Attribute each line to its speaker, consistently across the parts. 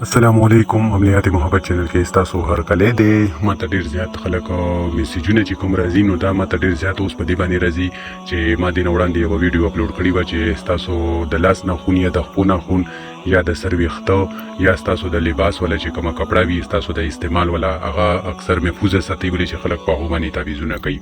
Speaker 1: السلام علیکم عملیات محبت چینل کې ستاسو هرکلی دی. ماته ډیر زیات خلک میسجونه چې کوم راځي، نو دا ماته ډیر زیات اوس په دې باندې راځي چې ما دې نه وړاندې یوه ویډیو اپلوډ کړې وه چې ستاسو د لاس ناخون یا د خپو ناخون یا د سر ویښته یا ستاسو د لباس ولا چې کومه کپړه وي ستاسو د استعمال ولا هغه اکثر محفوظه ساتي، ولې چې خلک په هغو باندې تعویذونه کوي.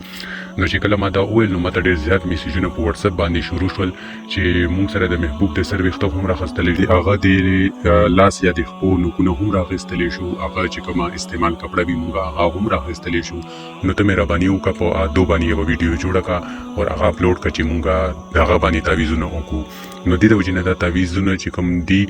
Speaker 1: نو چې کله ما دا وویل نو ماته ډیر زیات میسجونه په واتساپ باندې شروع شول چې مونږ سره د محبوب د سر ویښته هم راخستلی دي، هغه د لاس یا د خپو نوکونه هم راخستلی شو، هغه چې کومه استعمال کپړه وي مونږ هغه هم راخستلی شو. نو ته مهرباني وکړه په دو باندې یوه ویډیو جوړه کړه او هغه اپلوډ کړه چې مونږ د هغه باندې تعویذونه وکړو. نو دې د وجې نه دا تعویذونه چې کوم دي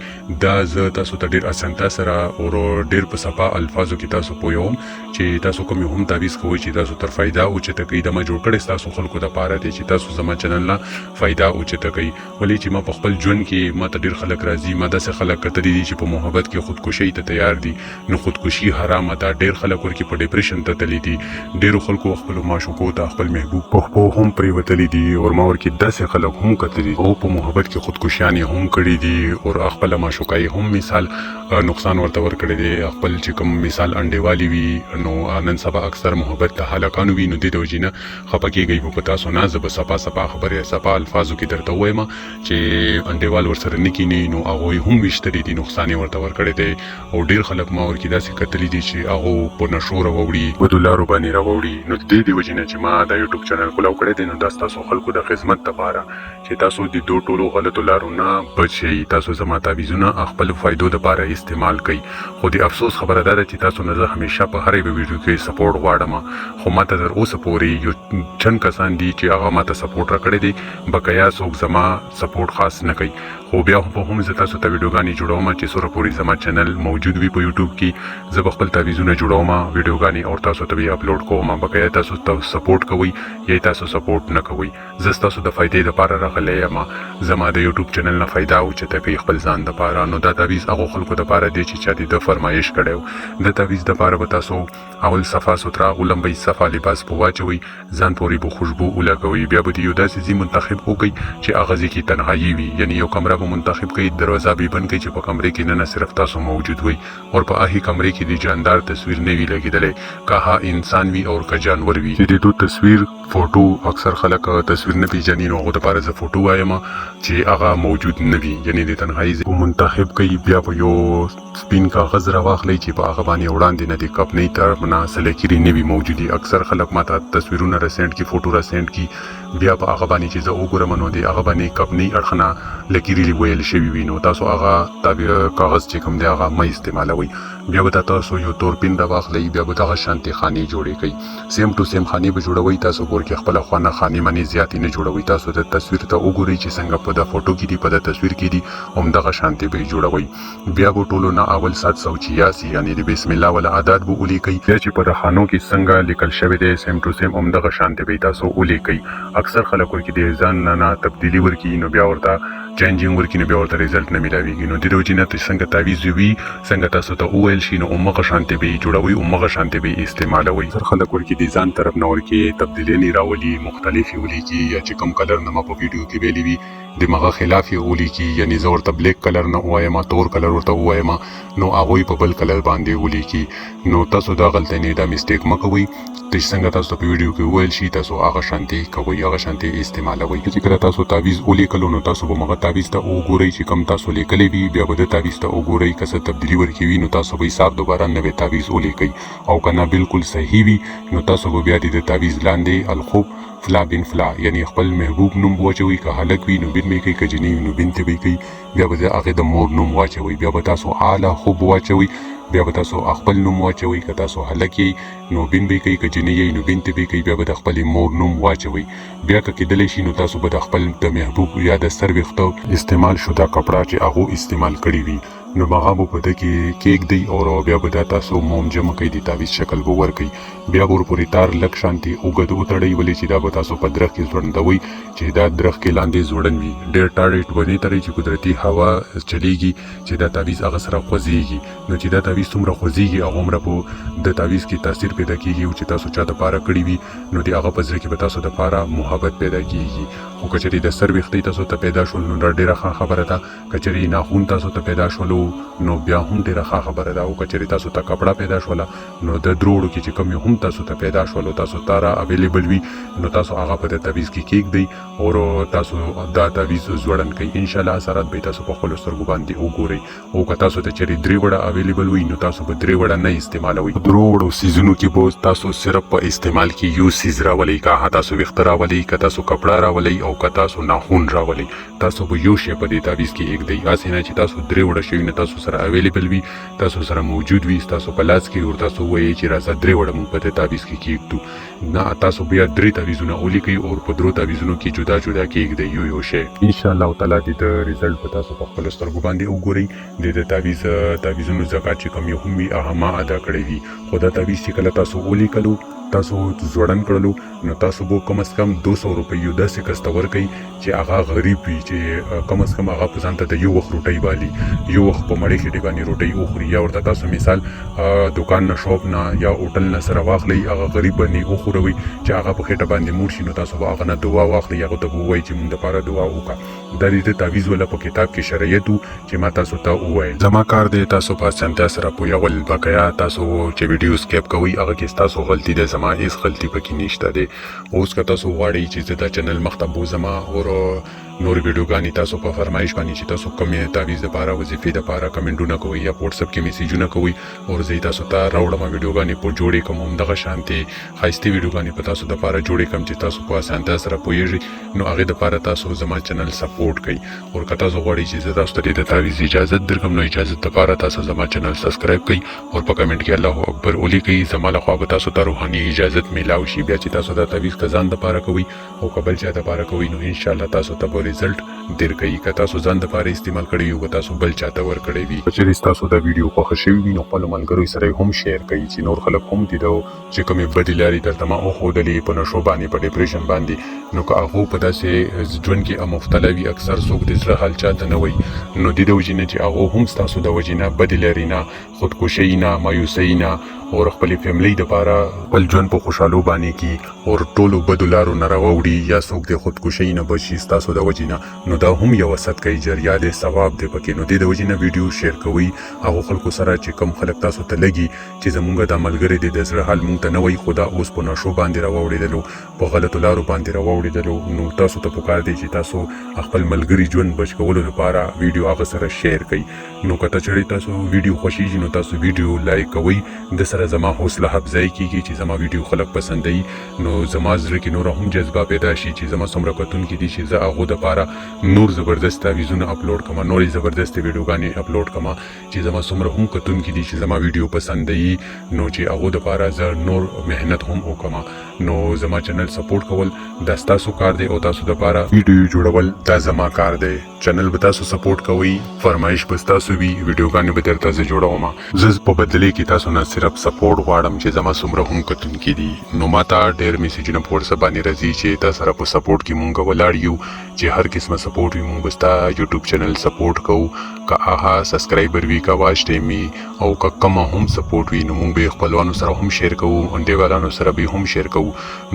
Speaker 1: دا زه تاسو ته ډېر اسانتیا سره او ډېر په صفا الفاظو کې تاسو پوهوم چې تاسو کوم یو هم تعویذ کوئ چې تاسو تر فایده اوچته کوي. دا ما جوړ کړی ستاسو خلکو دپاره دی چې تاسو زما چینل نه فایده اوچته کوي. ولې چې ما په خپل ژوند کې ما ته ډېر خلک راځي، ما داسې خلک کتلي دي چې په محبت کې خودکشۍ ته تیار دي، نو خودکشي حرامه ده. ډېر خلک ورکې په ډیپریشن ته تللي دي، ډېرو خلکو خپلو معشوقو ته خپل محبوب په خپو هم پرېوتلي دي، او ما ورکې داسې خلک هم کتلي او په محبت کې خودکشیانې هم کړي دي، او خپله معشوقه یې هم مثال نقصان ورته ورکړی دی. خپل چې کوم مثال انډیوالي وي، نو نن سبا اکثر محبت د هلکانو وي، نو دې د وجې نه خفه کېږئ به په تاسو نه، زه به صفا صفا خبرې صفا الفاظو کې درته ووایم چې انډیوال ورسره نه کیني، نو هغوی هم ویشتلي دي، نقصان یې ورته ورکړی دی. او ډېر خلک ما ورکې داسې کتلي دي چې هغو په نشو راوړي، بدو لارو باندې راوړي. نو دې د وجې نه چې ما دا یوټیوب چینل کولاو کړی دی، نو دا ستاسو خلکو د خدمت دپاره چې تاسو د دو ټولو غلطو لارو نه بچ شئ، تاسو زما تعویذونه خپل فایدو دپاره استعمال کړئ. خو د افسوس خبره دا ده چې تاسو نه زه همیشه په هره یوه ویډیو کې سپورټ غواړم، خو ماته تر اوسه پورې یو چند کسان دي چې هغه ماته سپورټ راکړی دی، بقایا څوک زما سپورټ خاص نه کوي. خو بیا هم زه تاسو ته ویډیوګانې جوړوم چې څومره پورې زما چینل موجود وي په یوټیوب کې، زه به خپل تعویذونه جوړوم ویډیوګانې او تاسو ته به یې اپلوډ کوم. بقایا تاسو ته سپورټ کوئ یا تاسو سپورټ نه کوئ، زه ستاسو د فایدې دپاره راغلی یم. زما د یوټیوب چینل نه فایده اوچته کوي خپل ځان دپاره. نو دا تعویذ هغو خلکو دپاره دی چې چا د ده فرمایش کړی و. د تعویذ دپاره به تاسو اول صفا سوتره ولمبئ، صفا لباس به واچوئ، ځان پورې به خوشبو ولګوئ، بیا به د یو داسې ځای منتخب وکړئ چې هغه ځای کې تنهایي وي، یعنې یو کمره به منتخب کړئ، دروازه به یې بند کړئ چې په کمرې کې ننه صرف تاسو موجود وئ، اور په هغې کمرې کې د جاندار تصویر نه وي لګېدلی، که ها انسان وي او که جانور وي. چې د دو تصویر فوټو اکثر خلک تصویر نه پیژني، نو هغو دپاره زه فوټو وایم چې هغه موجود نه وي، یعنې د تنهایي ځای منتخب کړئ. بیا به یو سپین کاغذ راواخلئ چې په هغه باندې وړاندې نه د کپنۍ طرف نه څه لکیرې نه وي موجودې. اکثر خلک ماته تصویرونه را سینډ کړي، فوټو را سینډ کړي، بیا په هغه باندې چې زه وګورم نو د هغه باندې کپنۍ اړخ نه لکیرې ویل شوي وي، نو تاسو هغه کاغذ چې کوم دی هغه مه استعمالوئ. بیا به تاسو یو تور پین راواخلئ، بیا به دغه شانتې خانې جوړې کړئ، سیم ټو سیم خانې به جوړوئ. تاسو کور کې خپله خوانه خانې منې زیاتې نه جوړوئ، تاسو د تصویر ته وګورئ چې څنګه په دا فوټو کې دي، په دا تصویر کې دي، همدغه شانتې به یې جوړوئ. بیا به ټولو نه اول 786 یعنې د بسم الله والا عدد به ولیکئ، بیا چې په د خانو کې څنګه لیکل شوی دی سیم ټو سیم همدغه شانتې به یې تاسو ولیکئ. اکثر خلک ورکې د ځان نه نه تبدیلي ورکوي، نو بیا ورته چینجینګ ورکړي، نو بیا ورته ریزلټ نه میلاویږي. نو د دې وجې نه چې څنګه تعویذ وي، څنګه تاسو ته وویل شي، نو همغه شانتې به یې جوړوئ، همغه شانتې به یې استعمالوئ. اکثر خلک ورکې د ځان طرف نه ورکې تبدیلۍ راولي، مختلف یې ولیکي، یا چې کوم کلر نه ما په ویډیو کې ویلي وي د مغه خلاف یې ولیکي، یعنې زه ورته بلیک کلر نه ووایم، تور کلر ورته ووایم، نو هغوی په بل کلر باندې ولیکي. نو تاسو دا غلطۍ نه دا میسټیک مه کوئ، چې څنګه تاسو ته په ویډیو کې وویل شي تاسو هغه شانتې کوئ، هغه شانتې استعمالوئ. چې کله تاسو تعویذ ولیکلو نو تاسو به مغه تعویذ ته وګورئ چې کوم تاسو لیکلی وي، بیا به د تعویذ ته وګورئ که څه تبدیلي ورکې وي نو تاسو به حساب دوباره نوی تعویذ ولیکئ، او که نه بالکل صحیح وي نو تاسو به بیا د تعویذ لاندې الخوب فلا بن فلا یعنې خپل محبوب نوم به واچوئ، که هلک وي نو بن به یې کوي، که جنۍ وي نو بنت به یې کوي، بیا به د هغې د مور نوم واچوئ، بیا به تاسو اعلی خوب واچوئ، بیا به تاسو خپل نوم واچوئ، که تاسو هلک یئ نو بن به یې کوي، که جنۍ یئ نو بنت به یې کوي، بیا به د خپلې مور نوم واچوئ. بیا که کېدلی شي نو تاسو به د خپل د محبوب یا د سر ویښته استعمال شده کپړه چې هغو استعمال کړي وي نو هغه به په ده کې کېږدئ، او بیا به دا تاسو موم جمع کوئ، د تعویذ شکل به ورکوئ. بیا به ورپورې تار لږ شانتې اوږد وتړئ، ولې چې دا به تاسو په درخت کې ځوړندوئ چې دا درخت کې لاندې ځوړند وي، ډېر ټاړیټ به نه تړئ چې قدرتي هوا چلیږي چې دا تعویذ هغه سره خوځېږي. نو چې دا تعویذ څومره خوځېږي هغومره به د تعویذ کې تاثیر پیدا کېږي، او چې تاسو چا دپاره کړي وي نو د هغه په زړه کې به تاسو دپاره محبت پیدا کېږي. خو که چېرې د سر ویښتۍ تاسو ته پیدا شول نو دا ډېره ښه خبره ده، که چېرې ناخون تاسو ته پیدا شولو نو بیا هم ډیره ښه خبره ده. او که چېرې تاسو ته کپړه پیدا شوله نو د دروړو کې چې کوم یو هم تاسو ته پیدا شول او تاسو ته را اویلیبل وي نو تاسو هغه په د تعویذ کې کېږدئ او تاسو دا تعویذ ځوړند کړئ. ان شاء الله اثرات به تاسو په خپلو سترګو باندې وګورئ. او که تاسو ته چېرې درې وړه اویلیبل وي نو تاسو به درې وړه نه استعمالوئ. درو وړو څیزونو کې به تاسو صرف په استعمال کې یو څیز راولئ، که هغه تاسو ویښته راولئ، که تاسو کپړه راولئ او که تاسو ناخون راولئ، تاسو به یو شی په دې تعویذ کې ایږدئ. هسې نه چې تاسو درې وړه شیونه تاسو سره اویلیبل وي، تاسو سره موجود وي، تاسو په لاس کې، او تاسو ووایئ چې راځه درې وړه موږ په دې تعویذ کې کېږدو. نه، تاسو بیا درې تعویذونه ولیکئ او په درو تعویذونو کې جدا جدا کېږدئ یو یو شی. ان شاء الله تعالی د ده ریزلټ به تاسو په خپلو سترګو باندې وګورئ. د ده تعویذونو زکات چې کوم یو هم وي هغه ما ادا کړی وي. خو دا تعویذ چې کله تاسو ولیکلو، تاسو ځوړند کړلو، نو تاسو به کم از کم 200 روپۍ یو داسې کس ته ورکئ چې هغه غریب وي، چې کم از کم هغه په ځان ته د یو وخت روټۍ بالي، یو وخت په مړې خېټې باندې روټۍ وخوري، یا ورته تاسو مثال دکان نه، شاپ نه یا هوټل نه سره واخلئ، هغه غریب باندې وخوروئ چې هغه په خېټه باندې موړ شي، نو تاسو به هغه نه دعا واخلئ، هغه ته به ووایئ چې موږ دپاره دعا وکړه. دا د ده تعویذ وله په کتاب کې شرایط وو چې ما تاسو ته وویل. زما کار دی تاسو په اسانتیا سره پویول. بقایا تاسو چې ویډیو سکیپ کوئ هغه کې ستاسو غلطي ده، زما هیڅ غلطي پکې نشته دی. اوس که تاسو غواړئ چې زه دا چینل مخته بوځم او نور ویډیوګانې تاسو په فرمایش باندې چې تاسو کومې تعویذ دپاره، وظیفې دپاره کمنټونه کوئ یا په وټساپ کې میسیجونه کوئ او زه یې تاسو ته راوړم، ویډیوګانې په جوړې کړم، همدغه شانتې ښایستې ویډیوګانې په تاسو دپاره جوړې کړم چې تاسو په اسانتیا سره پوهېږئ، نو هغې دپاره تاسو زما چینل سپورټ کړئ. او که تاسو غواړئ چې زه تاسو ته د تعویذ اجازت درکړم نو اجازت دپاره تاسو زما چینل سبسکرایب کړئ او په کمنټ کې الله اکبر ولیکئ. زما لخوا به تاسو ته روحاني اجازت میلاو شي. بیا چې تاسو دا تعویذ که ځان دپاره کوئ او که بل چا دپاره کوئ نو ان شاء الله تاسو ته به ریزلټ درکوي. که تاسو ځان دپاره استعمال کړی وي او که تاسو بل چا ته ورکړی وي. که چېرې ستاسو دا ویډیو خوښه شوې وي نو خپلو ملګرو سره یې هم شیر کړئ چې نور خلک هم د چې کومې بدې لارې درته ما وښودلې په نشو باندې، په ډیپریشن باندې، نو که هغو په داسې ژوند کې مبتلا وي، اکثر څوک د زړه حال چاته نه وایي، نو د دې وجې نه چې هغو هم ستاسو د وجې نه بدې لارې نه، خودکشۍ نه، مایوسۍ نه او خپلې فیملۍ دپاره خپل ژوند په خوشحالو باندې کی او ټولو بدو لارو نه راوړي، یا څوک د خودکشۍ نه بچي ستاسو د وجې نه، نو دا هم یوه صدقه جریه دی، ثواب دی پکې. نو دې د وجې نه ویډیو شیر کوئ هغو خلکو سره چې کوم خلک تاسو ته لګي چې زمونږ دا ملګری دی د زړه حال مونږ ته نه وایي، خو دا اوس په نشو باندې راواوړېدلو، په غلطو لارو باندې راواوړېدلو، نو تاسو ته پکار دی چې تاسو خپل ملګري ژوند بچ کولو لپاره ویډیو هغه سره شیر کړئ. نو که چېرې تاسو ویډیو خوښیږي نو تاسو ویډیو لایک کوئ، د سره زما حوصله افزایي کیږي چې زما ویډیو خلک پسندوي، نو زما زړه کې نوره هم جذبه پیدا شي چې زما څومره کتونکي دي چې زه هغو دپاره نور زبردست تعویذونه اپلوډ کړم، نورې زبردستې ویډیوګانې اپلوډ کړم چې زما څومره هم کتونکي دي چې زما ویډیو پسندوي، نو چې هغو دپاره زه نور محنت هم وکړم. نو زما چینل سپورټ کول دا ستاسو کار دی او تاسو دپاره ویډیو جوړول دا زما کار دی. چینل به تاسو سپورټ کوئ، فرمایش به ستاسو وي، ویډیوګانې به درته زه جوړوم. زه په بدلې کې تاسو نه صرف سپورټ غواړم چې زما څومره هم کتونکي دي، نو ما ته ډېر میسجونه په وټساپ باندې راځي چې تا سره په سپورټ کې مونږ ولاړ یو، چې هر قسمه سپورټ وي مونږ به ستا یوټیوب چینل سپورټ کوو، که هغه سبسکرایبر وي، که واچ ټایم وي او که کومه هم سپورټ وي، نو مونږ به یې خپلوانو سره هم شیر کوو، انډیوالانو سره به یې هم شیر کوو.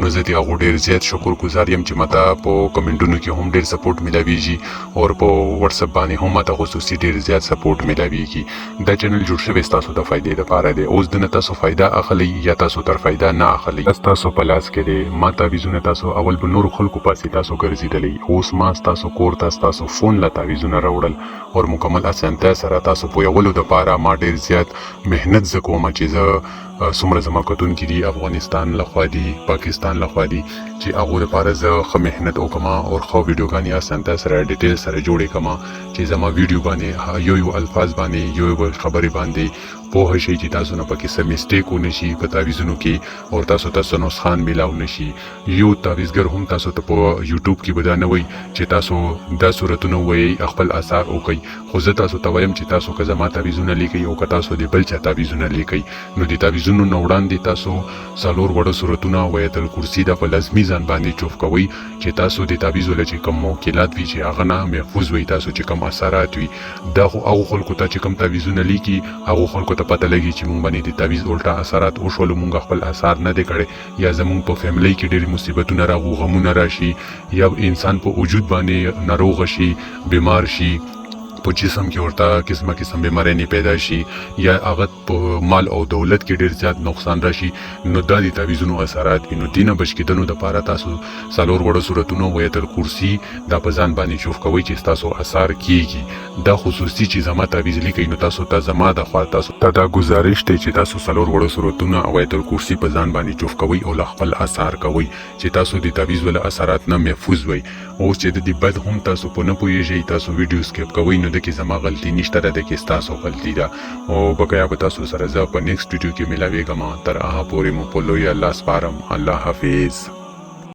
Speaker 1: نو زه د هغو ډېر زیات شکر ګزار یم چې ما ته په کمنټونو کې هم ډېر سپورټ میلاویږي او په وټساپ باندې هم ما ته خصوصي ډېر زیات سپورټ میلاویږي. دا چینل جوړ شوی ستاسو د فایدې دپاره دی. اوس دنه تاسو فایده اخلئ یا تاسو تر فایده نه اخلئ، دا ستاسو په لاس کې دی. ما تعویذونه تاسو اول به نورو خلکو پسې تاسو ګرځېدلی، اوس ما ستاسو کور ته ستاسو فون له تعویذونه راوړل او مکمل اسانتیا سره تاسو پویولو دپاره ما ډېر زیات محنت زه کوم چې زه څومره زما کتونکي دي افغانستان لخوا دي، پاکستان لخوا دي، چې هغو دپاره زه ښه محنت وکړم او ښه ویډیوګانې اسانتیا سره ډیټیل سره جوړې کړم چې زما ویډیو باندې یو یو الفاظ باندې یو یو خبرې باندې پوه شئ چې تاسو نه پکې څه میسټیک ونه شي په تعویذونو کې او تاسو ته څه نسخان میلاو نه شي. یو تعویذګر هم تاسو ته په یوټیوب کې به دا نه وایي چې تاسو دا سورتونه ووایئ، خپل آثار وکړئ، خو زه تاسو ته وایم چې تاسو که زما تعویذونه لیکئ او که تاسو د بل چا تعویذونه لیکئ، نو د تعویذونو نه وړاندې تاسو څلور وړه سورتونه او آیت الکرسي دا په لازمي ځان باندې چوف کوئ چې تاسو د تعویذ له چې کوم موکلات وي چې هغه نه محفوظ وي، تاسو چې کوم اثرات وي. دا خو هغو خلکو ته چې کوم تعویذونه لیکي هغو خلکو ته پته لګي چې مونږ باندې د تعویذ الټا اثرات وشولو، مونږ خپل اثار نه دی کړی، یا زمونږ په فیملی کې ډېرې مصیبتونه راغو، غمونه راشي، یا انسان په وجود باندې ناروغ شي، بیمار شي، په جسم کې ورته قسمه قسم بیمارۍ نه پیدا شي، یا هغه په مال او دولت کې ډیر زیات نقصان راشي، نو دا د تعویذونو اثرات وي. نو دینه بچ کېدلو دپاره تاسو څلور وړو سورتونه او آیت الکرسي دا په ځان باندې چوف کوئ چې ستاسو اثار کیږي. دا خصوصي چې زما تعویذ لیکئ، نو تاسو ته زما د خوا تاسو ته دا ګزارش دی چې تاسو څلور وړو سورتونه او آیت الکرسي په ځان باندې چوف کوئ او له خپل اثار کوئ چې تاسو د تعویذ له اثرات نه محفوظ وئ. اوس چې د دې بد هم تاسو په نه پوهیږئ، تاسو ویډیو سکیپ کوئ، نو دکې زما غلطي نشته ده، دکې ستاسو غلطي ده. او بقایا به تاسو سره زه په نیکسټ ویډیو کې ملاویږم. تر هغه پورې مو په لوی الله سپارم. الله حافظ.